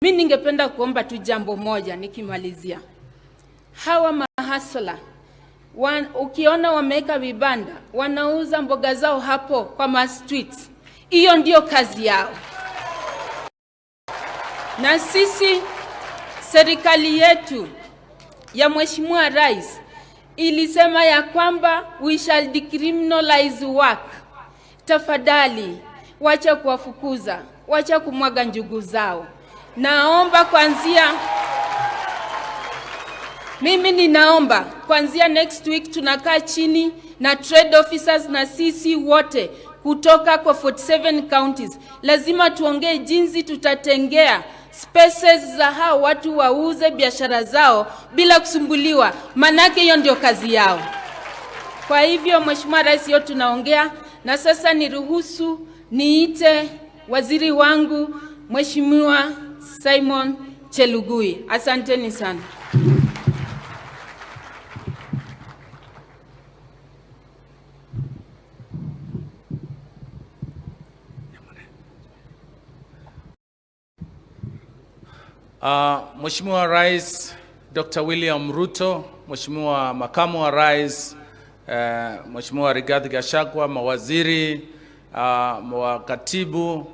Mimi ningependa kuomba tu jambo moja nikimalizia. Hawa mahasla ukiona wameweka vibanda, wanauza mboga zao hapo kwa ma streets, hiyo ndio kazi yao. Na sisi serikali yetu ya Mheshimiwa Rais ilisema ya kwamba we shall decriminalize work. Tafadhali wacha kuwafukuza, wacha kumwaga njugu zao. Naomba kuanzia mimi ninaomba kuanzia next week tunakaa chini na trade officers na sisi wote kutoka kwa 47 counties. Lazima tuongee jinsi tutatengea spaces za hao watu wauze biashara zao bila kusumbuliwa, manake hiyo ndio kazi yao. Kwa hivyo Mheshimiwa Rais, hiyo tunaongea na sasa niruhusu niite waziri wangu Mheshimiwa Simon Chelugui. Asanteni sana. Mheshimiwa Rais Dr. William Ruto, Mheshimiwa Makamu wa Rais, Mheshimiwa Rigathi Gachagua, mawaziri, wakatibu,